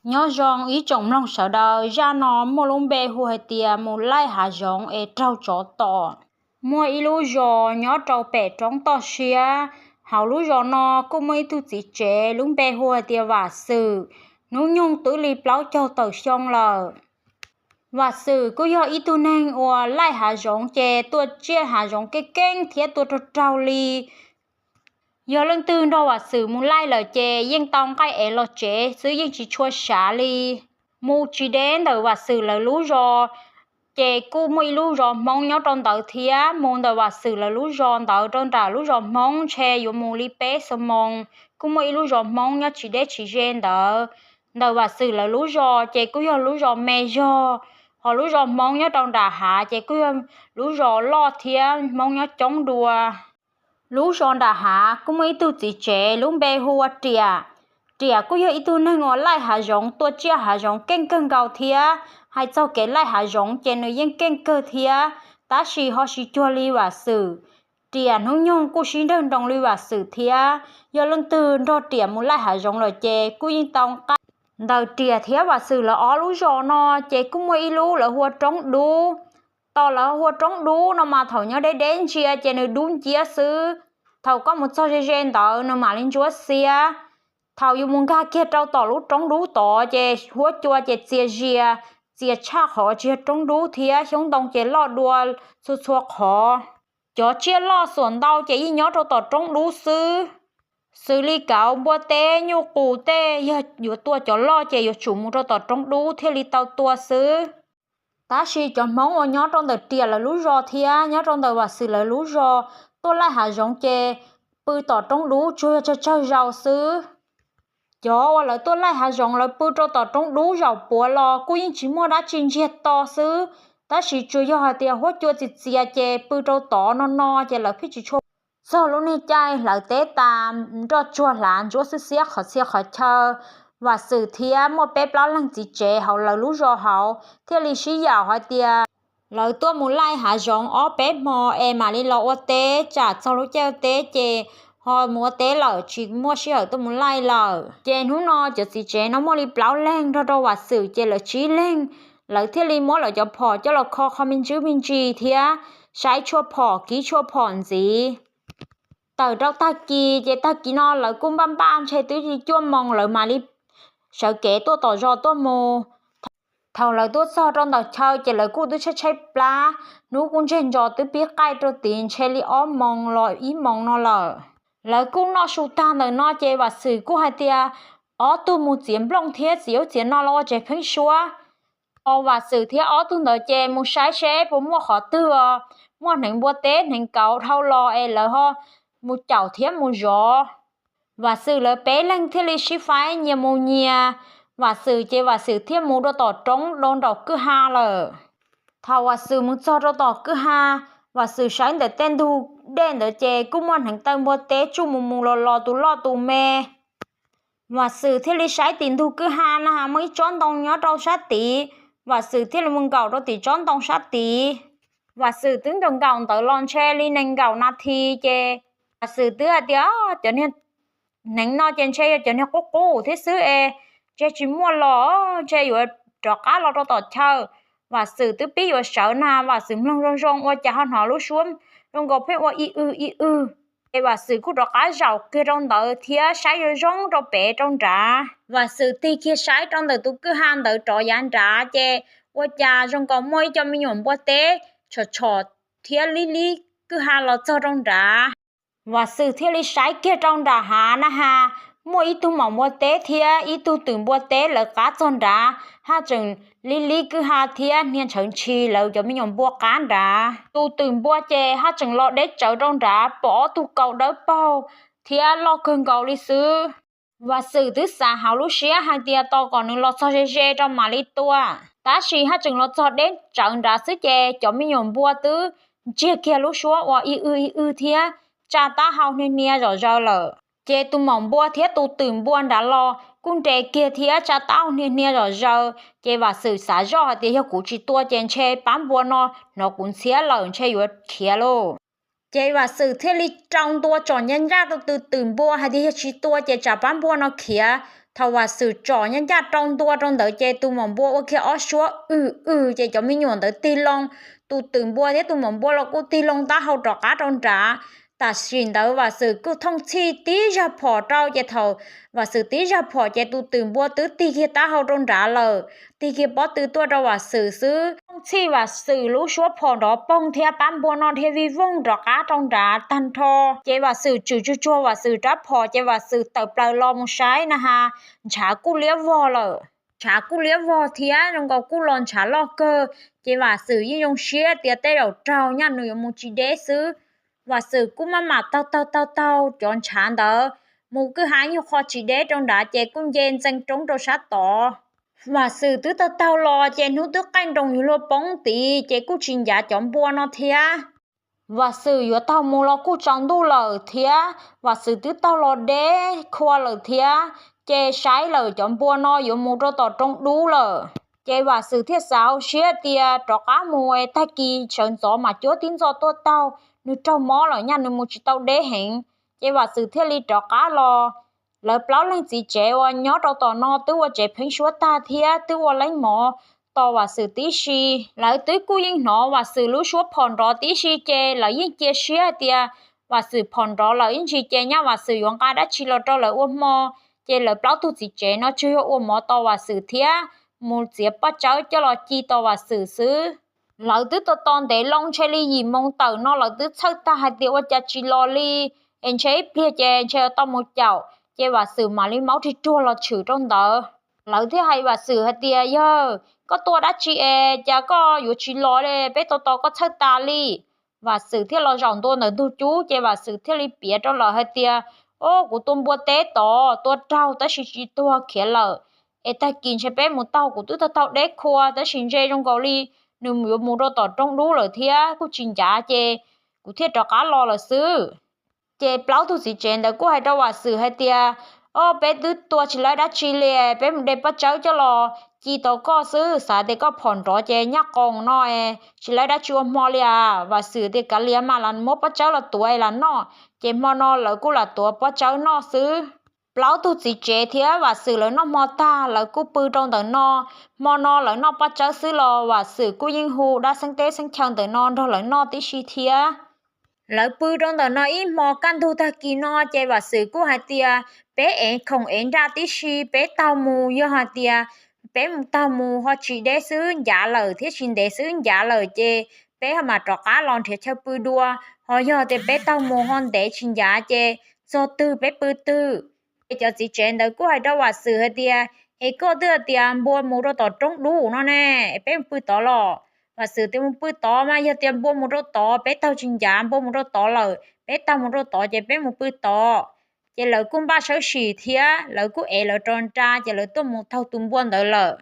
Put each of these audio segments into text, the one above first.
Nyob zoo ib tsoom mloog sawv daws, zaj no muaj lub npe hu hais tias mus laij hav zoov es raug tsov tom. Muaj ib lub zos nyob rau pem roob toj siab. Hauv lub zos no kuj muaj ib tug txiv tsev lub npe hu hais tias Vam Xwm, hnub nyoog twb li plaub caug tawm xyoo lawm. Vam Xwm kuj yog ib tug neeg uas laij hav zoov ces tua tsiaj hav zoov keej keej thiab tua raug raug li. Yog leej twg nrog Vam Xwm mus laij lawm ces yeej tau nqaij ev los tsev xwb, yeej tsis tshua sav li. Mus tsis deb ntawm Vam Xwm lawv lub zos, ces kuj muaj ib lub zos Hmoob nyob rau ntawd thiab. Mus ntawm Vam Xwm lawv lub zos ntawd rau nram lub zos Hmoob ntshe yuav mus li peb xuab moos, kuj muaj ib lub zos Hmoob nyob tsis deb tsis ze ntawd. Ntawm Vam Xwm lawv lub zos ces kuj yog lub zos me zog, ho lub zos Hmoob nyob rau nram hav ces kuj yog lub zos loj thiab Hmoob nyob coob dua. Lub zos nram hav kuj muaj ib tug txiv tsev lub npe hu ua Riam. Riam kuj yog ib tug neeg uas laij hav zoov, tua tsiaj hav zoov keej kawg nkaus thiab. Hais txog kev laij hav zoov ces nws yeej keej kawg thiab, tab sis ho tsis cuag li Vam Xwm. Riam hnub nyoog kuj sib nrawg nroos li Vam Xwm thiab. Yog leej twg nrog Riam mus laij hav zoov lawm ces kuj yeej tau nqaij. Ntawm Riam thiab Vam Xwm lawv ob lub zos no ces kuj muaj ib lub lawv hu ua Roob Dub. Tom lawv hu ua Roob Dub no mas thaum nyob deb deb ntsia ces nws dub nciab xwb. Thaum koj mus txog ze ze ntawd nws mam li ntsuab xiab. Thaum yus mus nkag kiag rau tom lub roob dub tod ces huab cua ces txias zias, txias tshaj qhov tsis yog roob dub thiab, xyoob ntoo ces loj dua txhua txhua qhov. Cov tsiaj loj xuas ntau ces yeej nyob rau tom roob dub xwb. Xws li kauv, npua teb, nyuj qus tej, yog yuav tua cov loj ces yuav tsum mus rau tom roob dub thiaj li tau tua xwb. Tab sis cov Hmoob uas nyob rau ntawm Riam lawv lub zos thiab nyob rau ntawm Vam Xwm lawv lub zos tuaj laij hav zoov ces pw tom roob dub tsuas yog tsawg tsawg zaus xwb. Cov uas lawv tuaj laij hav zoov lawv pw rau tom roob dub zaum puav los kuj yeej tsis muaj dab tsi ntsiag to xwb, tab sis tsuas yog hais tias huab cua txias txias ces pw rau tod no no ces lawv pheej tsis tshua. Txog lub niag caij hlawv teb tas, nroj tsuag hlav ntsuab xwb xiab qhov txhia qhov chaw, Vam Xwm thiab muaj peb plaub leeg txiv tsev hauv lawv lub zos hauv thiaj li sib yaum hais tias lawv tuaj mus laij hav zoov ob peb hmo es mam li los ua teb, tsam txog lub caij ua teb ces ho mus ua teb lawm tsis muaj sij hawm tuaj mus laij lawm. Ces hnub no cov txiv tsev no muaj li plaub leeg nrog rau Vam Xwm ces lawv tsib leeg, lawv thiaj li muab lawv cov phom coj los kho qhov me ntsis me ntsis thiab saib tshuaj phom kib tshuaj phom ntxiv. Tawm rau tag kis ces tag kis no lawv kuj npaj npaj ntshe twb li cuaj moos lawv mam li sawv kev tuaj tom zos tuaj mus. Thaum lawv tuaj txog rau ntawm chaw ces lawv kuj twb tshaib tshaib plab, hnub kuj ntseg ntsos twb pib qaij rau tid ntshe li ob moos los ib moos no lawm. Lawv kuj noj su tag ntawm no ces Vam Xwm kuj hais tias ob tug mus txiav nplooj thiab txiav ub txiav no los ua tsev pheeb suab. Ho Vam Xwm thiab ob tug ntawd ces mus saib seb puas muaj qhov twg muaj hneev npua teb hneev kauv dhau los es lawv ho mus caum thiab mus zov. Vam Xwm lawv peb leeg thiaj li sib faib nyias mus nyias. Vam Xwm ces Vam Xwm thiaj mus rau tom roob rau nraum kwj ha lawm. Thaum Vam Xwm mus txog rau tom kwj ha, Vam Xwm saib ntawm tej ntug dej ntawd ces kuj muaj hneev taw npua teb tsuj mus mus los los tus loj tus me. Vam Xwm thiaj li saib tim ntug kwj ha na muaj ib tsob ntoo nyob rau sab tid. Vam Xwm thiaj li mus nkaum rau tim tsob ntoo sab tid. Vam Xwm twb nkaum nkaum ntawd los ntshe li nees nkaum nas this ces Vam Xwm twb hais tias cov niag hneev no ces ntshe yog cov niag qub qub thiab xwb es ntshe tsis muaj los, ntshe yuav rov qab los rau tom chaw. Vam Xwm twb pib yuav sawv na, Vam Xwm mloog zoo zoo ua cas ho hnov lub suab zoo nkaus pheej ua ib wg ib wg. Ces Vam Xwm kuj rov qab zaum kiag rau ntawd thiab saib zoo zoo rau pem rau nrad. Vam Xwm tig kiag saib rau ntawm tus kwj ha ntawd rov yav nrad ces ua cas zoo nkaus muaj ib co me nyuam npua teb tshom tshom thiab lib lib kwj ha los txog rau nrad. Vam Xwm thiaj li saib kiag rau nram hav na has, muaj ib tug maum npua teb thiab ib tug twm npua teb lawv qab txog nrad, haj tseem lib lib kwj ha thiab hnia ntshawv ntshis lawv cov me nyuam npua qab nrad. Tus twm npua ces haj tseem los deb tsawv rau nrad pom ob tug kaus dawb paug thiab loj kawg nkaus li xwb. Vam Xwm twb xav hauv lub siab hais tias tos kom nws los txog ze ze rau mam li tua, tab sis haj tseem los txog deb tsawv nrad xwb ces cov me nyuam npua twb ntsiag kiag lub suab ua ib wg ib wg thiab tsa taub hau hnia hnia zom zaws lawm. Ces tus maum npua thiab tus twm npua nrad los kuj nres kiag thiab tsa taub hau hnia hnia zom zaws. Ces Vam Xwm xav zoj hais tias yog kuv tsis tua ces ntshe pab npua no hnov kuv ntxhiab lawm ntshe yuav khiav lauj. Ces Vam Xwm thiaj li rau ntua tsom ncaj ncaj rau tus twm npua hais tias yog tsis tua ces tsam pab npua no khiav. Thaum Vam Xwm tsom ncaj ncaj rau ntua rau ntawd ces tus maum npua ua kiag ob suab w w ces cov me nyuam ntawd tig loo, tus twm npua thiab tus maum npua los kuj tig loo taub hau rov qab rau nrad. Tam sim ntawd Vam Xwm kuj thooj txhij tib zag phom rau ces thaum Vam Xwm tib zag phom ces tus twm npua twb tig kiag taub hau rau nrad lawm, tig kiag pob tw tuaj rau Vam Xwm xwb. Thooj txhij Vam Xwm lub suab phom nrov poog thiab pab npua no dhia vij voog rov qab rau nrad tag nrho. Ces Vam Xwm tswm tsuag tsuag Vam Xwm rab phom ces Vam Xwm tawm plaws los mus saib na has, ntshav kuj liab vog lawm. Ntshav kuj liab vog thiab zoo nkaus kuj los ntshav loj kawg. Ces Vam Xwm yeej zoo siab tias tej zaum raug nyaj nws yuav mus tsis deb xwb. Vam Xwm kuj maj mam taug taug taug taug cov ntshav ntawd mus kwj ha ib nyuag qho tsis deb rau nrad ces kuj nce ntxees roob rau sab tod. Vam Xwm twb taug taug los ces hnub twb qaij nroos yuav luag poob tid ces kuj tsis ncav cov npua no thiab. Vam Xwm yuav taug mus los kuj tsaus ntuj lawm thiab Vam Xwm twb taug los deb khua lawm thiab, ces saib lawm cov npua no yuav mus rau tom roob dub lawm. Ces Vam Xwm thiaj xav hauv siab tias rov qab mus es tag kis sawv ntxov mam cuab tib ntxo tuaj taug, nws raug mob lawm nyaj nws mus tsis tau deb heev. Ces Vam Xwm thiaj li rov qab los. Lawv plaub leeg txiv tsev uas nyob rau tom no twb ua tsev pheeb suab tag thiab twb ua leeb mov tos Vam Xwm tib si. Lawv twb kuj yeej hnov Vam Xwm lub suab phom nrov tib si ces lawv yeej cia siab hais tias Vam Xwm phom nrov lawm ib ntsis ces nyaj Vam Xwm yuav nqa dab tsi los rau lawv ua hmo. Ces lawv plaub tug txiv tsev no tsuas yog ua mov tos Vam Xwm thiab mus txiav pob tsawb coj los ci tos Vam Xwm xwb. Lawv twb tos tos ntev loo ntshe li yim moo tawm no lawv twb txhawj tag hais tias ua cas tsis los li, es ntshe ib pliag ces ntshe tau mus caum ces Vam Xwm mam li maub rig ruag los tshwm rau ntawd. Lawv thiaj hais Vam Xwm hais tias, Yawg, koj tuaj dab tsi es cas koj yuav tsis los li, peb tos tos koj txhawj tas li? Vam Xwm thiaj los zaum ntua ntawm ntug cub ces Vam Xwm thiaj li piav rau lawv hais tias, O, kuv tua npua teb tod, tua raug tab sis tsis tuag khiav lawm. Es tag kis ntshe peb mus taug, kuv twb taug taug deb khua tab sis ntshe zoo nkaus li nws yuav mus rau tom roob dub lawm thiab kuj tsis ncav ces kuv thiaj rov qab los lawm xwb. Ces plaub tug txiv tsev ntawd kuj hais rau Vam Xwm hais tias, O, peb twb tua tsis laib dab tsi li, peb mus de pob tsawb coj los ci tau koj xwb, xav tias koj phom nrov ces nyaj qoos no tsis laib dab tsi ua hmo li as. Vam Xwm tias, Kav liam mas, lam muab pob tsawb los tuav lam noj. Ces hmo no lawv kuj lam tuav pob tsawb noj xwb. Plaub tug txiv tsev thiab Vam Xwm lawv noj hmo tag lawv kuj pw rau ntawm no. Hmo no lawv noj pob tsawb xwb los Vam Xwm kuj yeej hu dab xeeb teb xeeb chaw ntawm no nrog lawv noj tib si thiab. Lawv pw rau ntawm no ib hmo kaj ntug tag kis no ces Vam Xwm kuj hais tias, Peb ev khoom ev nraj tib si peb taug mus, yog hais tias peb mus taug mus ho tsis deb xwb ncav lawm thiab tsis ntev xwb ncav lawm ces peb ho mam rov qab los nrhiav chaw pw dua. Ho yog tias peb taug mus ho ntev tsis ncav ces txog twg peb pw twg. Ces cov txiv tsev ntawd kuj hais rau Vam Xwm hais tias, Es koj twb hais tias npua mus rau tom roob dub no ne, peb mus pw tod los? Vam Xwm tias, Mus pw tod mas, yog tias npua mus rau tod peb taug tsis ncav, npua mus rau tod lawm peb taug mus rau tod ces peb mus pw tod. Ces lawv kuj npaj sawb sim thiab lawv kuj ev lawv rau nra ces lawv tuaj mus taug tus npua ntawd lawm.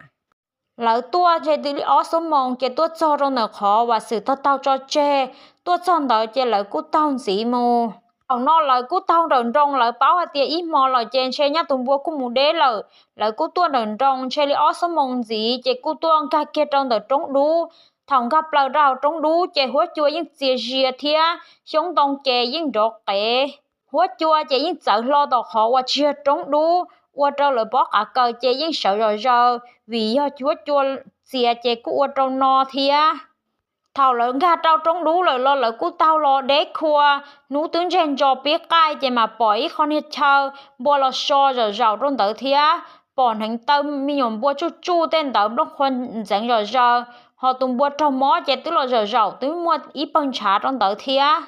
Lawv tuaj ntshe twb li ob xuab moos ces tuaj txog rau ntawm qhov Vam Xwm taug taug tso tseg. Tuaj txog ntawd ces lawv kuj taug ntxiv mus. Thaum no lawv kuj taug nrawm nroos, lawv paub hais tias ib hmo lawm ces ntshe nyaj tus npua kuj mus deb lawm. Lawv kuj tuaj nrawm nroos ntshe li ob xuab moos ntxiv ces kuj tuaj nkag kiag rau ntawm roob dub. Thaum nkag plaws rau hauv roob dub ces huab cua yeej txias zias thiab xyoob ntoo ces yeej nrov qev. Huab cua ces yeej txawv hlo tom qhov uas tsis yog roob dub, ua rau lawv pob qav kaws ces yeej sawv zom zaws vim yog huab cua txias ces kuj ua rau no thiab. Thaum lawv nkag rau roob dub lawm los lawv kuj taug los deb khua, hnub twb ntseg ntso pib qaij ces mam pom ib qho niag chaw npua los so zom zaum rau ntawd thiab. Pom hneev taw me nyuam npua tsuj tsuj tej ntawd nplooj qhuav ntxeev zom zaws, ho tus npua raug mob ces twb los zom zaum twb muaj ib pawg ntshav rau ntawd thiab.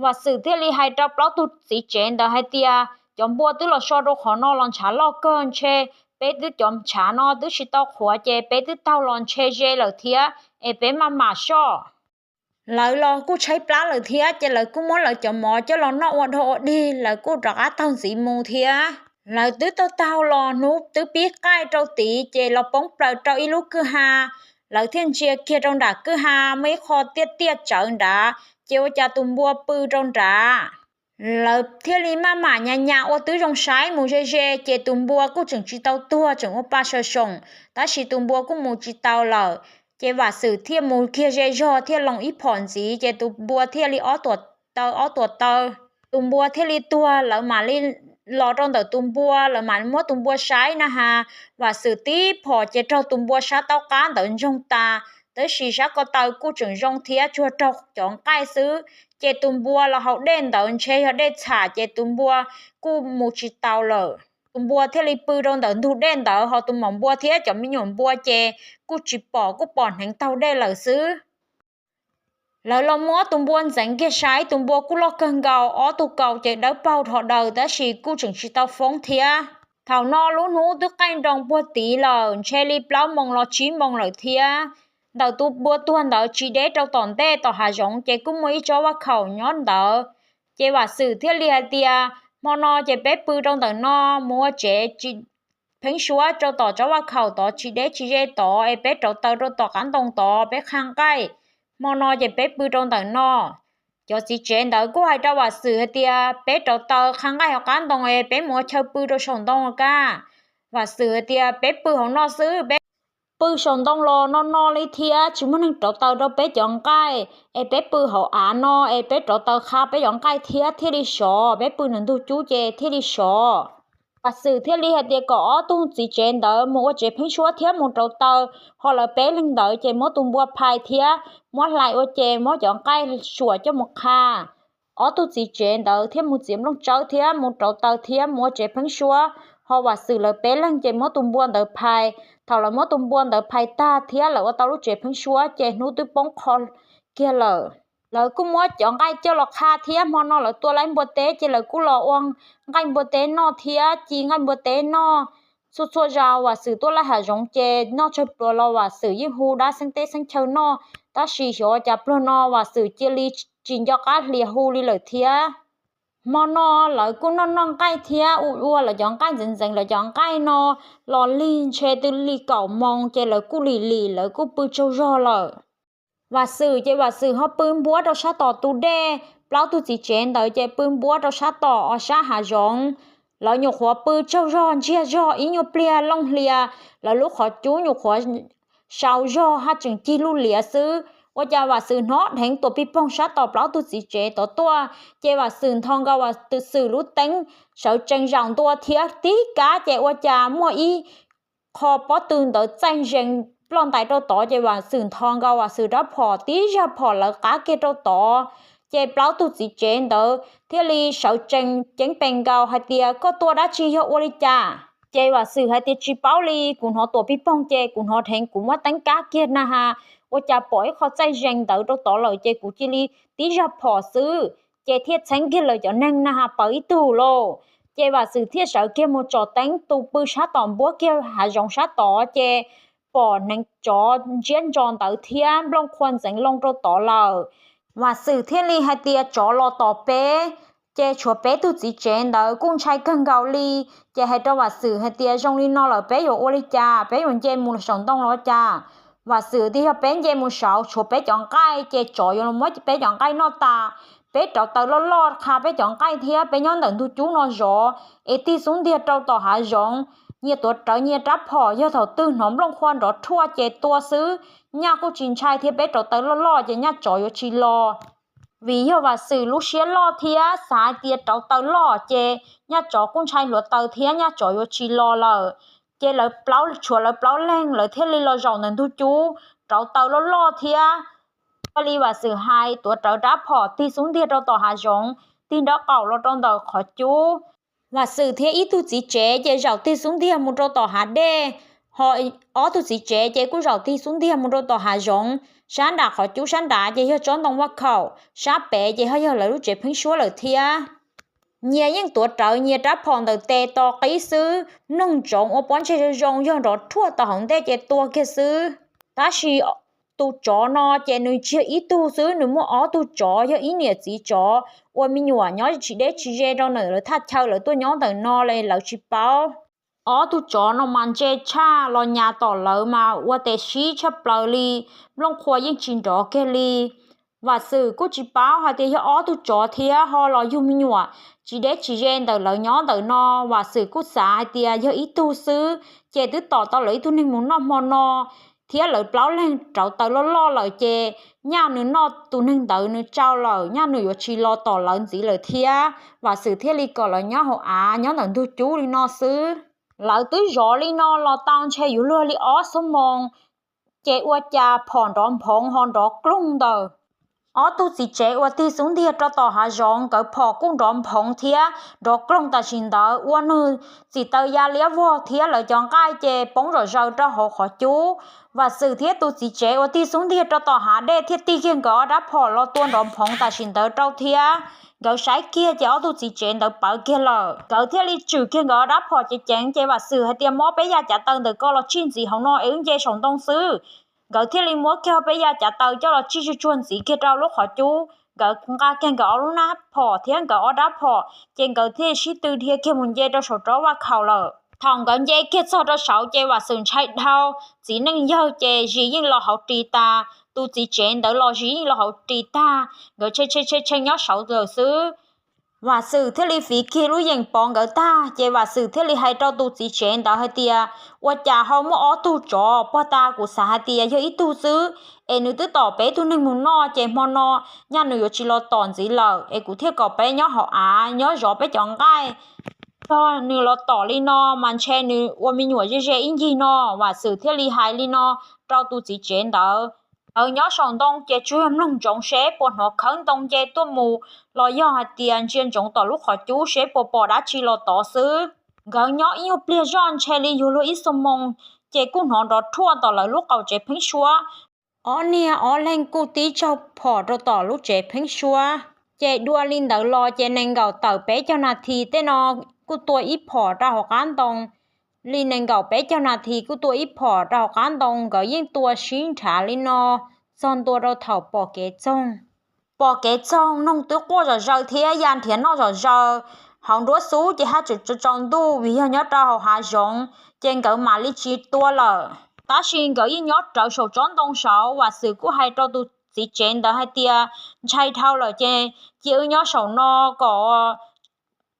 Vam Xwm thiaj li hais rau plaub tug txiv tsev ntawd hais tias, Cov npua twb los so rau qhov no los ntshav loj kawg, ntshe peb twb cov ntshav no twb tsis tau qhuav ces peb twb taug los ntshe ze lawm thiab, es peb maj mam soj. Lawv los kuj tshaib plab lawm thiab ces lawv kuj muab lawv cov mov coj los noj ua dog ua dig, lawv kuj rov qab taug ntxiv mus thiab. Lawv twb taug taug los hnub twb pib qaij rau tid ces los poob plaws rau ib lub kwj ha. Lawv thiaj ntsia kiag rau nram kwj ha muaj ib qho tiaj tiaj tsawv nrad, ces ua cas tus npua pw rau nrad. Lawv thiaj li maj mam nyas nyas ua tib zoo saib mus ze ze ces tus npua kuj tseem tsis tau tuag, tseem ua pa sawv soom, tab sis tus npua kuj mus tsis tau lawm. Ces Vam Xwm thiaj mus kiag ze zog thiaj loo ib phom ntxiv ces tus npua thiaj li ob tuam taw ob tuam taw. Tus npua thiaj li tuag, lawv mam li los rau ntawm tus npua, lawv mam muab tus npua saib na has. Vam Xwm tib phom ces raug tus npua sab taub qab ntawd ntsoog tas, tab sis sab ko taw kuj tseem zoo thiab, tsuas raug cov nqaij xwb. Ces tus npua los haus dej ntawd ntshe yog dej txham, ces tus npua kuj mus tsis tau lawm. Tus npua thiaj li pw rau ntawm ntug dej ntawd, ho tus maum npua thiab cov me nyuam npua ces kuj tsis pom, kuj pom hneev taug dej lawm xwb. Lawv los muab tus npua ntxeev kiag saib, tus npua kuj loj kawg nkaus, ob tug kaus ces dawb paug dhos daws, tab sis kuj tseem tsis tau foob thiab. Thaum no lub hnub twb qaij nroo puag tid lawm, ntshe li plaub moos los tsib moos lawm thiab. Ntawm tus npua tuag ntawd tsis deb rau tom ntej tom hav zoov ces kuj muaj ib tsob vaj khaum nyob ntawd. Ces Vam Xwm thiaj li hais tias, hmo no ces peb pw rau ntawm no, mus ua tsev tsis pheeb suab rau tom tsob vaj khaum tod, tsis deb tsis ze tod, es peb rauv taws rau tom qab ntoo tod peb qha nqaij. Hmo no ces peb pw rau ntawm no. Cov txiv tsev ntawd kuj hais rau Vam Xwm hais tias, peb rauv taws qha nqaij hauv qab ntoo es peb mus ua chaw pw rau saum ntoo los kaj. Vam Xwm hais tias, peb pw hauv no xwb, peb pw saum ntoo los no no li thiab, tsis muaj neeg rauv taws rau peb cov nqaij, es peb pw hauv av no es peb rauv taws qha peb cov nqaij thiab thiaj li sov, peb pw nws ntug cub ces thiaj li sov. Vam Xwm thiaj li hais tias kom ob tug txiv tsev ntawd mus ua tsev pheeb suab thiab mus rauv taws, ho lawv peb leeg ntawd ces muab tus npua phais thiab muab hlais ua ces muab cov nqaij suam coj mus qha. Ob tug txiv tsev ntawd thiaj mus txiav nplooj tsawb thiab mus rauv taws thiab mus ua tsev pheeb suab, ho Vam Xwm lawv peb leeg ces muab tus npua ntawd phais. Thaum lawv muab tus npua ntawd phais tag thiab lawv ua tau lub tsev pheeb suab ces hnub twb poob qho kiag lawm. Lawv kuj muab cov nqaij coj los qha thiab hmo no lawv tua laib npua teb ces lawv kuj los ua nqaij npua teb noj thiab ci nqaij npua teb noj. Txhua txhua zaus Vam Xwm tuaj laij hav zoov ces noj tsawg pluas los Vam Xwm yeej hu dab xeeb teb xeeb chaw noj, tab sis xyov cas pluag no Vam Xwm cia li tsis nco qab hlias hu li lawm thiab. Hmo no lawv kuj noj noj nqaij thiab ua ua lawv cov nqaij ntxeev ntxeev lawv cov nqaij no los lig ntshe twb li kaum moos ces lawv kuj lim lim lawv kuj pw tsaug zog lawm. Vam Xwm ces Vam Xwm ho pw npuab rau sab tom tus dej, plaub tug txiv tsev ntawd ces pw npuab rau sab tom sab hav zoov. Lawv nyuam qhuav pw tsaug zog ntsiag zog ib nyuag pliag looj hlias, lawv lub qhov cub nyuam qhuav sau zog haj tseem cig lub liav xwb. Ua cas Vam Xwm hnov dheev tuam pij poog sab tom plaub tug txiv tsev tod tuaj, ces Vam Xwm ntho nkaus Vam Xwm lub teeb sawv tsees zaum ntua thiab tib kab ces ua cas muaj ib qho pob tw ntawd txaij zees ploj ntais rau tod, ces Vam Xwm ntho nkaus Vam Xwm rab phom tib zaj phom lawv qab kiag rau tod. Ces plaub tug txiv tsev ntawd thiaj li sawv tsees ceeb pes nkaus hais tias, koj tua dab tsi, yog ua li cas? Ces Vam Xwm hais tias, tsis paub li, kuv hnov tuam pij poog ces kuv hnov dheev kuv muab teeb kab kiag na has, ua cas pom ib qho txaij zees ntawd rau tod lawm ces kuv cia li tib zaj phom xwb, ces thiaj txheeb kiag lawv cov neeg na has paws ib tug lauj. Ces Vam Xwm thiaj sawv kiag mus tsom teeb, tus pw sab tom npuab kiag hav zoov sab tod ces pom hneev tsov ntsiab ntso ntawd thiab nplooj qhuav ntxeev loo rau tod lawm. Vam Xwm thiaj li hais tias, tsov los tom peb. Ces tshuav peb tug txiv tsev ntawd kuj ntshai kawg nkaus li, ces hais rau Vam Xwm hais tias, zoo li no lawm peb yuav ua li cas? Peb yuav nce mus saum ntoo los cas? Vam Xwm tias, yog peb nce mus saud tshuav peb cov nqaij ces tsov yuav los muab peb cov nqaij noj tas. Peb rauv taws loj loj qha peb cov nqaij thiab peb nyob ntawm ntug cub no zov es tig xub ntiag rau tom hav zoov. Nyias tuav rawv nyias rab phom, yog thaum twg hnov nplooj qhuav nrov rhuaj ces tua xwb. Nyaj kuj tsis ntshai thiab, peb rauv taws loj loj ces nyaj tsov yuav tsis los. Vim yog Vam Xwm lub siab loj thiab xav hais tias rauv taws loj ces nyaj tsov kuj ntshai hluav taws thiab nyaj tsov yuav tsis los lawm. Ces lawv plaub, tshuav lawv plaub leeg lawv thiaj li los zaum ntawm ntug cub rauv taws loj loj thiab. Ua li Vam Xwm hais, tuav rawv rab phom tig xub ntiag rau tom hav zoov, tig nraub qaum los rau ntawm qhov cub. Vam Xwm thiab ib tug txiv tsev ces zaum tig xub ntiag mus rau tom hav dej, ho ob tug txiv tsev ces kuj zaum tig xub ntiag mus rau tom hav zoov. Sab nram qhov cub sab nrad ces yog tsob ntoo vaj khaum, sab pem ces ho yog lawv lub tsev pheeb suab lawm thiab. Nyias yeej tuav rawv nyias rab phom ntawm tes tos qib xwb, mloog ntsoov ua pob ntseg zoo zoo, yog nrov rhuaj tau hauv ntej ces tua kiag xwb. Tab sis tus tsov no ces nws tsis yog ib tug xwb, nws muaj ob tug tsov, yog ib niam txiv tsov ua me nyuam nyob tsis deb tsis ze rau ntawm lawv thaj chaw, lawv tuaj nyob ntawm no li lawv tsis paub. Ob tug tsov no mas ntse tshaj, los nyas tom lawv mas ua tes sib tshaj plaws li, nplooj qhuav yeej tsis nrov kiag li. Vam Xwm kuj tsis paub hais tias yog ob tug tsov thiab ho los yug me nyuam tsis deb tsis ze ntawm lawv nyob ntawm no. Vam Xwm kuj xav hais tias yog ib tug xwb, ces twb tom tau lawv ib tug neeg mus noj hmo no. thiab lawv plaub leeg rauv taws loj loj lawm ces nyaj nws noj tus neeg ntawd nws tsau lawm, nyaj nws yuav tsis los tom lawv ntxiv lawm thiab. Vam Xwm thiaj li kom lawv nyob hauv av nyob ntawm ntug cub li no xwb. Lawv twb zov li no los tau ntshe yuav luag li ob xuab moos, ces ua cas phom nrov nphoov ho nrov kloog ntawm ob tug txiv tsev uas tig xub ntiag rau tom hav zoov, nkawd phom kuj nrov nphoov thiab nrov kloog tam sim ntawd ua nws txim taws ya liab vog thiab lawv cov nqaij ces poob zom zaws rau hauv qhov cub. Vam Xwm thiab tus txiv tsev uas tig xub ntiag rau tom hav dej thiaj tig kiag nkawd ob rab phom los tua nrov nphoov tam sim ntawd rau thiab. Nkawd saib kiag ces ob tug txiv tsev ntawd pawv kiag lawm, nkawd thiaj li tswm kiag nkawd ob rab phom ceev ceev ces Vam Xwm hais tias, Muab peb ya cav taws ntawm ko los tsig ntxiv hauv no es wb nce saum ntoo xwb. Nkawd thiaj li muab kiag peb ya cav taws coj los tsig tsuag tsuag ntxiv kiag rau lub qhov cub. Nkawd nqa kiag nkawd ob lub nab phom thiab nkawd ob rab phom ces nkawd thiaj sib tw dhia kiag mus nce rau saum rov vaj khaum lawm. Thaum nkawd nce kiag txog rau saud ces Vam Xwm ntshai dhau, txiv neej yawg ces zis yeej los hauv ris tas, tus txiv tsev ntawd los zis yeej los hauv ris tag, nkawd tshee tshee tshee nyob saud lawm xwb. Vam Xwm thiaj li fiv kiag lub yeem pov nkawd tag ces Vam Xwm thiaj li hais rau tus txiv tsev ntawd hais tias, Ua cas ho muaj ob tug tsov? Puag ta kuv xav hais tias yog ib tug xwb, es nws twb tom peb tug neeg mus noj ces hmo no nyaj nws yuav tsis los tom ntxiv lawm, es kuv thiaj kom peb nyob hauv av nyob zov peb cov nqaij. Yog nws los tom li no mas ntshe nws ua me nyuam ze ze ib ncig no. Vam Xwm thiaj li hais li no rau tus txiv tsev ntawd. Nkawd nyob saum ntoo ces tsuas yog mloog ntsoov seb puas hnov khawb ntoo nce tuaj mus los yog hais tias ntsia ntsoov tom lub qhov cub seb puas pom dab tsi los tod xwb. Nkawd nyob ib nyuag pliag zoj ntshe li yuav luag ib xuab moos, ces kuj hnov nrov rhuaj tom lawv lub qaum tsev pheeb suab. Ob niag ob leeg kuj tib tsaug phom rau tom lub tsev pheeb suab. Ces dua li ntawd los ces nees nkaum tawm peb caug nas this tej no kuj tua ib phom rau hauv qab ntoo. Li nees nkaum peb caug nas this kuj tua ib phom rau hauv qab ntoo, nkawd yeej tua sib nrhav li no txog ntua rau thaum pom kev txoog. Pom kev txoog noog twb quaj zom zaws thiab ya nrhiav noj zom zaws. Hauv nruab xub ces haj tseem tsaus ntuj vim yog nyob rau hauv hav zoov, ces nkawd mam li tsis tua lawm. Tab sis nkawd yeej nyob rawv saum tsob ntoo saud. Vam Xwm kuj hais rau tus txiv tsev ntawd hais tias, Ntshai dhau lawm ces cia wb nyob saum no kom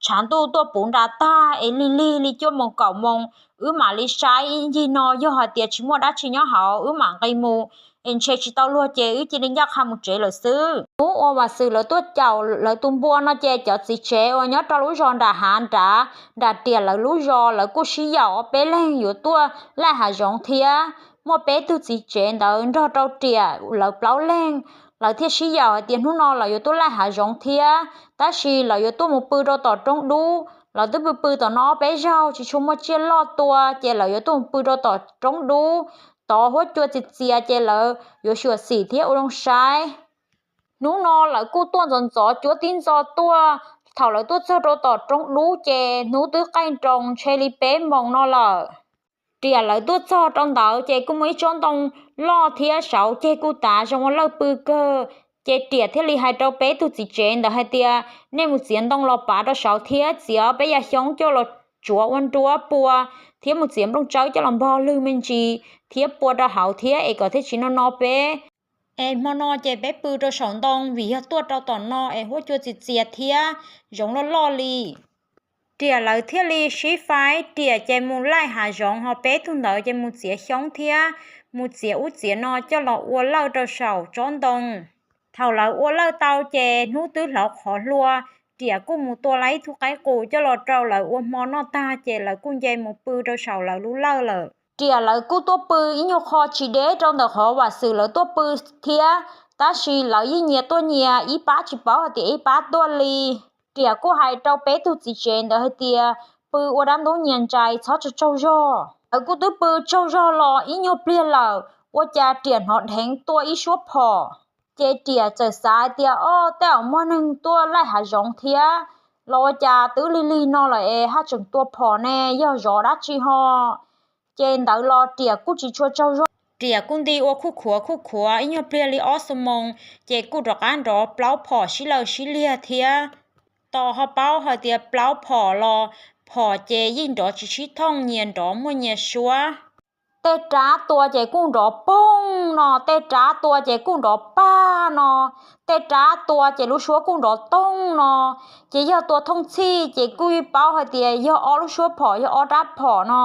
tshav ntuj tuaj puv nra tag es lig lig li cuaj moos kaum moos, wb mam li saib ib ncig no, yog hais tias tsis muaj dab tsi nyob hauv wb mam nqis mus, es ntshe tsis tau luag ces wb cia li ncaj qha mus tsev lawm xwb. Hnub uas Vam Xwm lawv tuaj caum lawv tus npua no ces cov txiv tsev uas nyob rau lub zos nram hav nrad, nram Riam lawv lub zos, lawv kuj sib yaum ob peb leeg yuav tuaj laij hav zoov thiab. Muaj peb tug txiv tsev ntawd nrog rau Riam lawv plaub leeg, lawv thiaj sib yaum hais tias hnub no lawv yuav tuaj laij hav zoov thiab, tab sis lawv yuav tuaj mus pw rau tom roob dub. Lawv twb pw pw tom no ob peb zaug tsis tshua muaj tsiaj loj tua, ces lawv yuav tuaj mus pw rau tom roob dub, tov huab cua txias txias ces lawv yuav xyuam xim thiab ua zoo saib. Hnub no lawv kuj tuaj ntxov ntxov cuab tib ntxo tuaj. Thaum lawv tuaj txog rau tom roob dub ces hnub twb qaij nroos ntshe li peb moos no lawm. Riam lawv tuaj txog rau ntawd ces kuj muaj ib tsob ntoo loj thiab saud ceg kuj tav zoo ua lawj pw kawg. Ces Riam thiaj li hais rau peb tug txiv tsev ntawd hais tias, Nej mus txiav ntoo los pav rau saud thiab txiav peb yam xyoob coj los tsuav ua nruab pua, thiab mus txiav nplooj tsawb coj los npog lwg me ntsis thiab pua rau hauv thiab es kom thiaj tsis no no peb. Es hmo no ces peb pw rau saum ntoo vim yog tuaj rau tom no es huab cua txias txias thiab zoov loj loj li. Riam lawv thiaj li sib faib, Riam ces mus laij hav zoov, ho peb tug ntawd ces mus txiav xyoob thiab mus txiav ub txiav no coj los ua lawj rau saum tsob ntoo. Thaum lawv ua lawj tau ces hnub twb hlauv qhov hlua, Riam kuj mus tua lawm ib tug qaib qus coj los rau lawv ua hmo noj tag ces lawv kuj nce mus pw rau saum lawv lub lawj lawm. Riam lawv kuj tuaj pw ib nyuag qho tsis deb rau ntawm qhov Vam Xwm lawv tuaj pw thiab, tab sis lawv yeej nyias tuaj nyias, ib pab tsis paub hais tias ib pab tuaj li. Riam kuj hais rau peb tug txiv tsev ntawd hais tias, Pw ua dab ntub nyias ntsais, txhob tsaug tsaug zog. Lawv kuj twb pw tsaug zog los ib nyuag pliag lawm, ua cas Riam hnov dheev tuaj ib suab phom. Ces Riam txawm xav hais tias, Ob, tej zaum muaj neeg tuaj laij hav zoov thiab los ua cas twb lig lig no lawm es haj tseem tua phom ne, yog zov dab tsi ho. Ces ntawd los Riam kuj tsis tshua tsaug zog. Riam kuj nti ua khuj khuav khuj khuav ib nyuag pliag li ob xuab moos, ces kuj rov qab nrov plaub phom sib lawj sib liag thiab. Tos ho paub hais tias plaub phom los phom ces yeej nrov tsis sib thooj, nyias nrov muaj nyias suab. Tej rab tua ces kuj nrov poog no, tej rab tua ces kuj nrov pag no, tej rab tua ces lub suab kuj nrov toog no. Ces yog tua thooj txhij ces kuj yeej paub hais tias yog ob lub suab phom, yog ob rab phom no.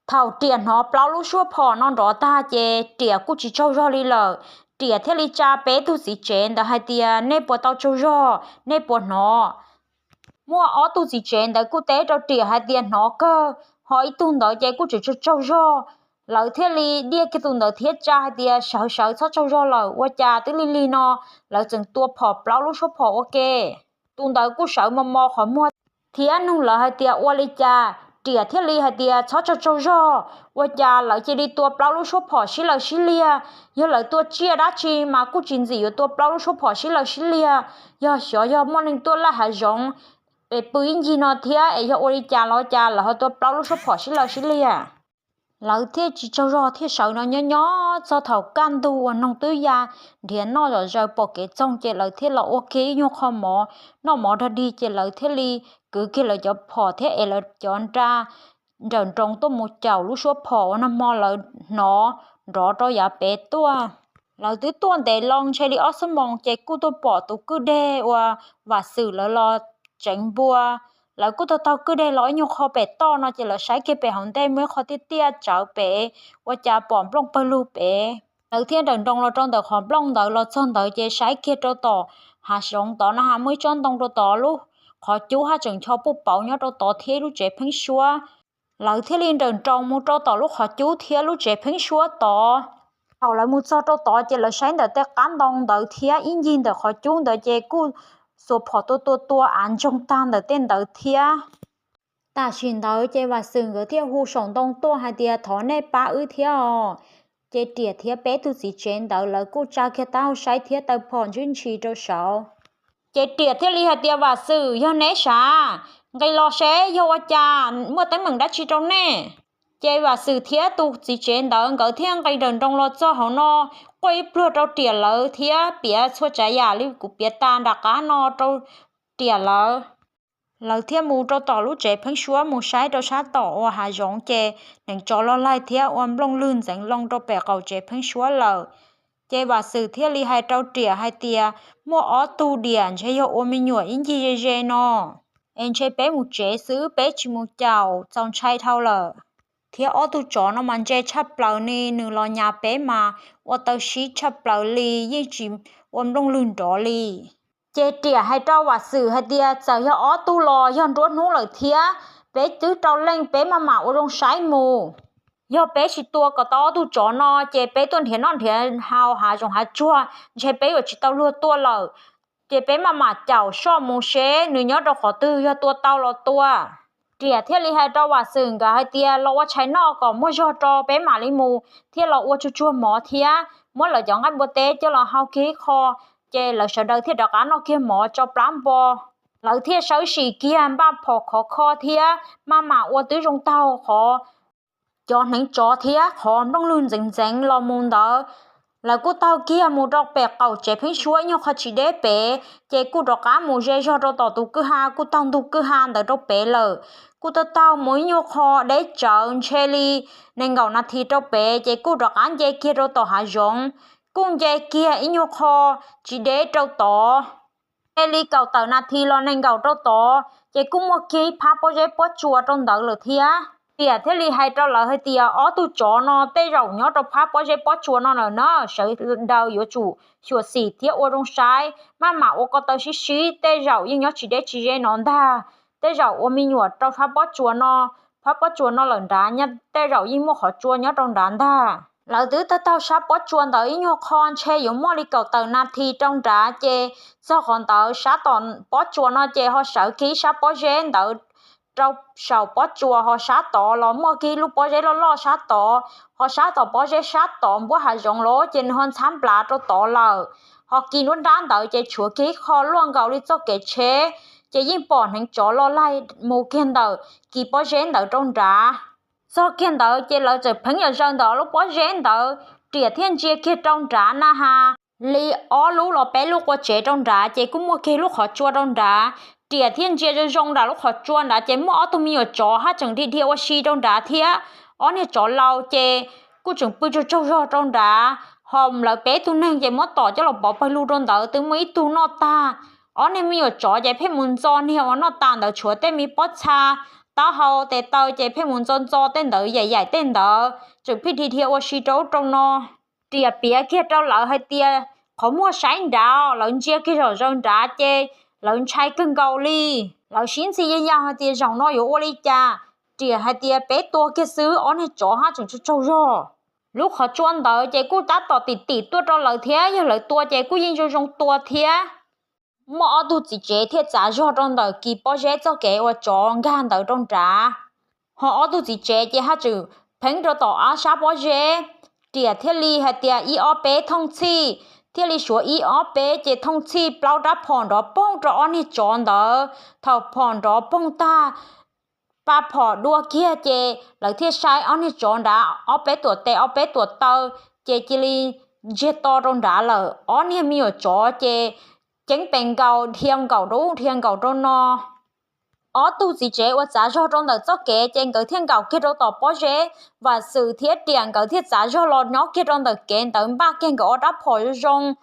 Thaum Riam hnov plaub lub suab phom no nrov tag ces Riam kuj tsis tsaug zog li lawm. Riam thiaj li tsa peb tug txiv tsev ntawd hais tias, nej puas tau tsaug zog, nej puas hnov? Muaj ob tug txiv tsev ntawd kuj teb rau Riam hais tias, hnov kawg, ho ib tug ntawd ces kuj tseem tsaug tsaug zog. Lawv thiaj li diaj kiag tus ntawd thiab tsa hais tias, sawv sawv, txhob tsaug zog lawm, ua cas twb lig lig no lawv tseem tua phom plaub lub suab phom ua ke. Tus ntawd kuj sawv mos mos qhov muag thiab nug lawv hais tias, ua li cas? Riam thiaj li hais tias, txhob tsaug tsaug zog, ua cas lawv cia li tua plaub lub suab phom sib law sib liag? Yog lawv tua tsiaj dab tsi mas kuj tsis ntxim yuav tua plaub lub suab phom sib law sib liag. Yog xyov yog muaj neeg tuaj laij hav zoov es pw ib ncig no thiab es yog ua li cas los cas lawv ho tua plaub lub suab phom sib law sib liag. Lawv thiaj tsis tsaug zog thiaj sawv no nyob nyob txog thaum kaj ntug uas noog twb ya, nrhiav noj zom zaws pom kev txoog ces lawv thiaj los ua kiag ib nyuag qho mov, noj mov dog dig ces lawv thiaj li kwv kiag lawv cov phom thiab es lawv cov nra nrawm nroos tuaj mus caum lub suab phom uas nag hmo lawv hnov nrov rau yav pem tuaj. Lawv twb tuaj ntev loo ntshe li ob xuab moos ces kuj tuaj pom tus kwj deg uas Vam Xwm lawv los tseev npua. Lawv kuj taug taug kwj deg los ib nyuag qho pem toj no ces lawv saib kiag pem hauv ntej muaj ib qho tiaj tiaj tsawv pem, ua cas pom nplooj pawg lug pem. Lawv thiaj nrawm nroos los rau ntawm qhov nplooj ntawd, los txog ntawd ces saib kiag rau tom hav zoov tod na has muaj ib tsob ntoo rau tod, lub qhov cub haj tseem ncho puj pauv nyob rau tod thiab ib lub tsev pheeb suab. Lawv thiaj li nrawm nroos mus rau tom lub qhov cub thiab lub tsev pheeb suab tod. Thaum lawv mus txog rau tod ces lawv saib ntawm tej qab ntoo ntawd thiab ib ncig ntawm qhov cub ntawd ces kuj xuas phom tua tua tua av ntsoog tag ntawm tej ntawd thiab. Tam sim ntawd ces Vam Xwm nkawd thiaj hu saum ntoo tuaj hais tias, thov nej pab wb thiab os. Ces Riam thiab peb tug txiv tsev ntawd lawv kuj tsa kiag taub hau saib thiab taw phom ntswb ntshis rau saud. Ces Riam thiaj li hais tias, Vam Xwm, yog neb sav, nqis los seb yog ua cas, muaj teeb meem dab tsi rau nej? Ces Vam Xwm thiab tus txiv tsev ntawd nkawd thiaj nqis nrawm nroos los txog hauv no, quaj ib pluag rau Riam lawv thiab piav txhua tsav yam li kuv piav tas nram qab no rau Riam lawv. Lawv thiaj mus rau tom lub tsev pheeb suab mus saib rau sab tom uas hav zoov ces neev tsov los laig thiab ua nplooj lwg ntxeev loo rau pem qaum tsev pheeb suab lawm. Ces Vam Xwm thiaj li hais rau Riam hais tias, muaj ob tug diam ntshe yog ua me nyuam ib ncig ze ze no, es ntshe peb mus tsev xwb peb tsis mus caum, txaus ntshai dhau lawm. Thiab ob tug tsov no mas ntse tshaj plaws ni, nws los nyas peb mas ua taw sib tshaj plaws li, yeej tsis ua nplooj lwg nrov li. Ces Riam hais rau Vam Xwm hais tias, txawm yog ob tug los yog nruab hnub lawm thiab, peb twb rau leej, peb maj mam ua zoo saib mus. Yog peb tsis tua kom tau ob tug tsov no ces peb tuaj nrhiav noj nrhiav haus hav zoov hav tsuag ntshe peb yuav tsis tau luag tuaj lawm. Ces peb maj mam caum soj mus seb nws nyob rau qhov twg, yog tua tau los tua. Riam thiaj li hais rau Vam Xwm nkawd hais tias, los ua tshais noj kom muaj zog rau peb mam li mus, thiab los ua tsuag tsuag mov thiab muab lawv cov nqaij npua teb coj los hau kiag ib qho. Ces lawv sawv daws thiaj rov qab noj kiag mov tso plab npo. Lawv thiaj sawv sim kiag npaj phom khov kho thiab maj mam ua twb zoo taug qhov cov hneev tsov thiab qhov nplooj lwg ntxeev ntxeev los mus ntawd. Lawv kuj taug kiag mus rau pem qaum tsev pheeb suab ib nyuag qho tsis deb pem, ces kuj rov qab mus ze zog rau tom tus kwj ha, kuj taug ntug kwj ha ntawd rau pem lawm. Kuj taug taug mus ib nyuag qho deb tsawv ntshe li nees nkaum nas this rau pem, ces kuj rov qab nce kiag rau tom hav zoov. Kuj nce kiag ib nyuag qho tsis deb rau tod, ntshe li kaum tawm nas this los nees nkaum rau tod, ces kuj muaj kiag ib phab pob zeb pob tsuas rau ntawd lawm thiab. Riam thiaj li hais rau lawv hais tias, ob tug tsov no tej zaum nyob rau phab pob zeb pob tsuas no lawm na, sawv daws yuav tsum xyuam xim thiab ua zoo saib, maj mam ua ko taw sib sib, tej zaum yeej nyob tsis deb tsis ze no ntag. Tej zaum ua me nyuam rau phab pob tsuas no, phab pob tsuas no lawm nrad, tej zaum yeej muaj qhov tsua nyob rau nrad ntag. Lawv twb taug taug sab pob tsuas ntawd ib nyuag qho ntshe yuav muaj li kaum tawm nas this rau nrad, ces txog qhov ntawd sab tom pob tsuas no ces ho sawv kiag ib sab pob zeb ntawd rau saum pob tsuas, ho sab tod los muaj kiag ib lub pob zeb loj loj sab tod, ho sab tom pob zeb sab tod npuab hav zoov los ces nws ho ntxhab nplav rau tod lawm. Ho kis nruab nrab ntawd ces tshuav kiag ib qho luaj nkaus li txoj kev tsheb, ces yeej pom hneev tsov los laig mus kiag ntawm kis pob zeb ntawd rau nrad. Txog kiag ntawd ces lawv txawm pheev yam zaws ntawm ob lub pob zeb ntawd, Riam thiaj ntsia kiag rau nrad na has li ob lub los peb lub qua tsev rau nrad ces kuj muaj kiag lub qhov tsua rau nrad. Riam thiaj ntsia zoo zoo nram lub qhov tsua nrad ces muaj ob tug me nyuam tsov haj tseem dhia dhia ua si rau nrad thiab. Ob niag tsov laus ces kuj tseem pw tsaug tsaug zog rau nrad, ho lawv peb tug neeg ces muab tom coj los pov pawg lug rau ntawd twb muaj ib tug noj tag. Ob niag me nyuam tsov ces pheej mus ntxo niag uas noj tas ntawd tshuav tej me pob txha taub hau tes taw ces pheej mus ntxo ntxo tej ntawd, yaim yaim tej ntawd, tseem pheej dhia dhia ua si rau ub rau no. Riam piav kiag rau lawv hais tias qhov muag saib nrad, lawv ntsia kiag zom zaws nrad ces lawv ntshai kawg nkaus li. Lawv sib ntxhi yag yag hais tias zaum no yuav ua li cas. Riam hais tias peb tua kiag xwb, ob niag tsov haj tseem tsaug tsaug zog. Lub qhov tsua ntawd ces kuj tab tom tim tim tuaj rau lawv thiab, yog lawv tua ces kuj yeej zoo zoo tua thiab. Muaj ob tug txiv tsev thiaj txav zog rau ntawm kis pob zeb txoj kev uas tsov nkag ntawd rau nrad. Ho ob tug txiv tsev ces haj tseem pheeb rau tom ob sab pob zeb. Riam thiaj li hais tias ib ob peb thooj txhij, thiaj li suav ib ob peb ces thooj txhij plaub rab phom nrov poog rau ob niag tsov ntawd. Thaum phom nrov poog tag, pa phom dua kiag ces lawv thiaj saib ob niag tsov nrad ob peb tuam tes ob peb tuam taw, ces cia li ntsiag to rau nrad lawm. Ob niag me nyuam tsov ces ceeb pes nkaus, dhia nkaus rau ub dhia nkaus rau no. Ob tug txiv tsev uas txav zog rau ntawm txoj kev ces nkawd thiaj nkaum kiag rau tom pob zeb. Vam Xwm thiab Riam nkawd thiaj txav zog los nyob kiag rau ntawm kev ntawd, npaj kiag nkawd ob rab phom zoo zoo.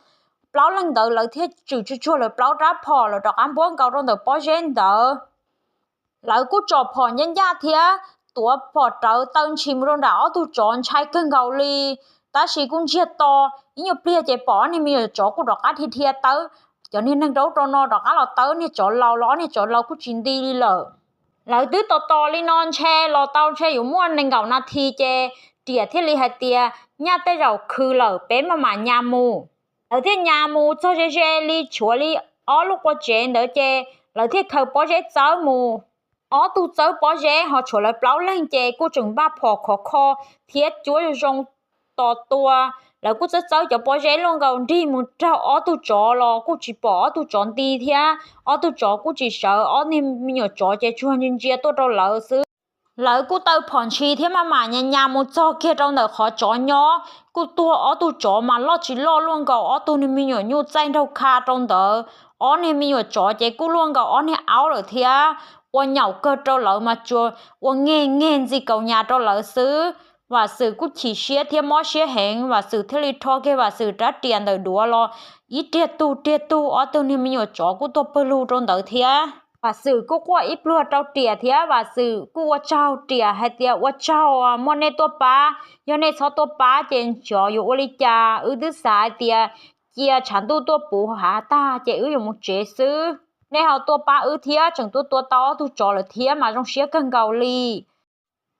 Plaub leeg ntawd lawv thiaj tswm tsuag tsuag lawv plaub rab phom, lawv rov qab npuab nkaus rau ntawm pob zeb ntawd. Lawv kuj tsom phom ncaj ncaj thiab tuav phom rawv taw ntshis mus rau nram ob tug tsov, ntshai kawg nkaus li. Tab sis kuj ntsiag to, ib nyuag pliag ces pom ob niag me nyuam tsov kuj rov qab dhia dhia tawb cov niag neeg rau ub rau no, rov qab los tawb niag tsov laus los ob niag tsov laus kuj tsis nti li lawm. Lawv twb tos tos li no ntshe los tau ntshe yuav muaj nees nkaum nas this ces Riam thiaj li hais tias nyaj tej zaum khw lawm, peb maj mam nyas mus. Lawv thiaj nyas mus txog ze ze li, tshuav li ob lub qua tsev ntawd ces lawv thiaj khaws pob zeb txawb mus. Ob tug txawb pob zeb ho tshuav lawv plaub leeg ces kuj tseem npaj phom khov kho thiab cuab zoo zoo tos tua. Lawv kuj txawb txawb cov pob zeb luaj nkaus nrig mus raug ob tug tsov los kuj tsis pom ob tug tsov nti thiab ob tug tsov kuj tsis sawv, ob niag me nyuam tsov ces tsuag ntsia ntsia tuaj rau lawv xwb. Lawv kuj taw phom ntshis thiab maj mam nyas nyas mus txog kiag rau ntawm qhov tsov nyob, kuj tuag ob tug tsov mas loj tsis loj luaj nkaus ob tug niag me nyuam nyuj txaij nraug kha rau ntawd. Ob niag me nyuam tsov ces kuj luaj nkaus ob niag aub lawm thiab, ua nyaum kawg rau lawv mas tsuas ua ngeg ngeg ntxi kaus nyas rau lawv xwb. Vam Xwm kuj chim siab thiab mob siab heev, Vam Xwm thiaj li rho kiag Vam Xwm rab riam ntawm duav los ib riag tug riag tug, ob tug niag me nyuam tsov kuj tuag pawg lug rau ntawd thiab. Vam Xwm kuj quaj ib pluag rau Riam thiab Vam Xwm kuj ua tsaug Riam hais tias ua tsaug muaj nej tuaj pab, yog nej txhob tuaj pab ces xyov yuav ua li cas. Wb twb xav hais tias cia tshav ntuj tuaj puv hav tag ces wb yuav mus tsev xwb. Nej ho tuaj pab wb thiab tseem tuaj tua tau ob tug tsov lawm thiab mas zoo siab kawg nkaus li.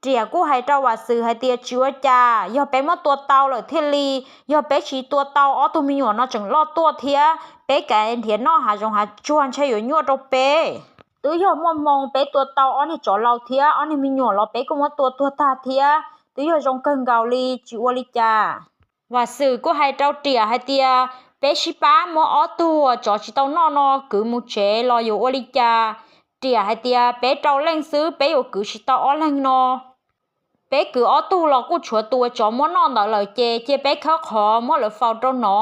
Riam kuj hais rau Vam Xwm hais tias tsis ua cas, yog peb muab tua tau lawm thiaj li, yog peb tsis tua tau ob tug me nyuam no tseem loj tuaj thiab peb kav nrhiav noj hav zoov hav tsuag ntshe yuav nyuaj rau peb. Twb yog muaj hmoo peb tua tau ob niag tsov laus thiab ob niag me nyuam los peb kuj muab tua tuag tag thiab, twb yog zoo kawg nkaus li tsis ua li cas. Vam Xwm kuj hais rau Riam hais tias peb sib pab muab ob tug tsov tsis tau noj no kwv mus tsev los yuav ua li cas. Riam hais tias peb rau leej xwb peb yuav kwv tsis tau ob leeg no. Peb kwv ob tug los kuj tshuav tus uas tsov muab noj ntawd lawm ces cia peb khawb qhov muab lawv faus rau no.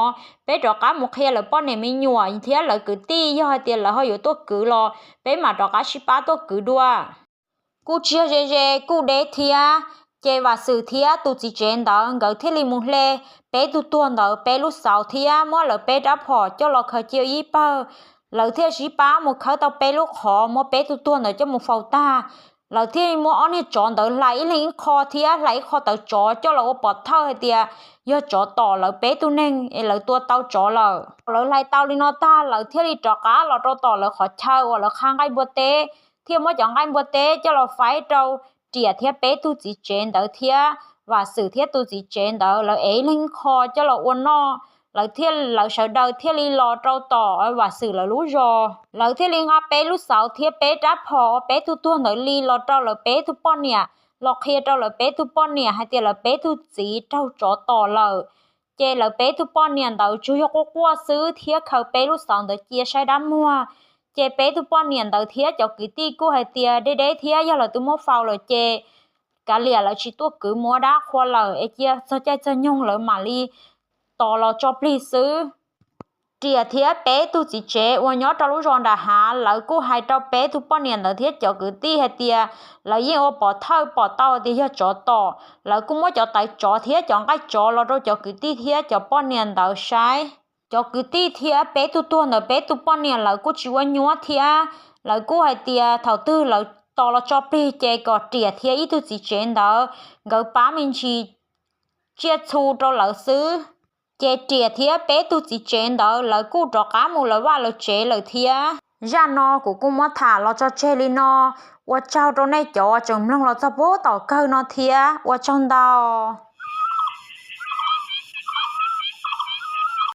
Peb rov qab mus qhia lawv poj niam me nyuam thiab lawv kwv tij, yog hais tias lawv ho yuav tuaj kwv los peb mam rov qab sib pab tuaj kwv dua. Kuj tsis yog ze ze kuj deb thiab, ces Vam Xwm thiab tus txiv tsev ntawd nkawd thiaj li mus hle peb tug tuag ntawd peb lub xauv thiab muab lawv peb rab phom coj los khaws cia ib pawg. Lawv thiaj sib pab mus khawb tau peb lub qhov muab peb tug tuag ntawd coj mus faus tag. Lawv thiaj muab ob niag tsov ntawd hlais ib leeg ib qho thiab hlais ib qho tawv tsov coj los ua pov thawj hais tias yog tsov tom lawv peb tug neeg es lawv tua tau tsov lawm. Lawv hlais tau li no tag lawv thiaj li rov qab los rau tom lawv qhov chaw uas lawv qha nqaij npua teb, thiaj muab cov nqaij npua teb coj los faib rau Riam thiab peb tug txiv tsev ntawd thiab. Vam Xwm thiab tus txiv tsev ntawd lawv ev ib leeg ib qho coj los ua noj, lawv thiaj lawv sawv daws thiaj li los rau tom Vam Xwm lawv lub zos. Lawv thiaj li nqa peb lub xauv thiab peb rab phom uas peb tug tuag ntawd li los rau lawv peb tug poj niam, los qhia rau lawv peb tug poj niam hais tias lawv peb tug txiv raug tsov tom lawm. Ces lawv peb tug poj niam ntawd tsuas yog quaj quaj xwb thiab khaws peb lub xauv ntawd cia saib dab muag. Ces peb tug poj niam ntawd thiab cov kwv tij kuj hais tias deb deb thiab, yog lawv twb muab faus lawm ces kav liam lawv tsis tuaj kwv mus ua dab qhua lawm es cia txog caij txog nyoog lawv mam li tos los tso plig xwb. Riam thiab peb tug txiv tsev uas nyob rau lub zos nram hav lawv kuj hais rau peb tug poj niam ntawd thiab cov kwv tij hais tias lawv yeej ua pov thawj pom tau tias yog tsov tom, lawv kuj muab cov tawv tsov thiab cov nqaij tsov los rau cov kwv tij thiab cov poj niam ntawd saib. Cov kwv tij thiab peb tug tuag ntawd peb tug poj niam lawv kuj tsis ua nyuab thiab, lawv kuj hais tias thaum twg lawv tos los tso plig ces kom riam thiab ib tug txiv tsev ntawd nkawd pab me ntsis tsiaj txhu rau lawv xwb. Ces riam thiab peb tug txiv tsev ntawd lawv kuj rov qab mus lawv vaj lawv tsev lawm thiab. Zaj no kuv kuj muab tham los tso tseg li no. Ua tsaug rau nej cov uas tseem mloog los txog puag tom kawg no thiab ua tsaug ntau.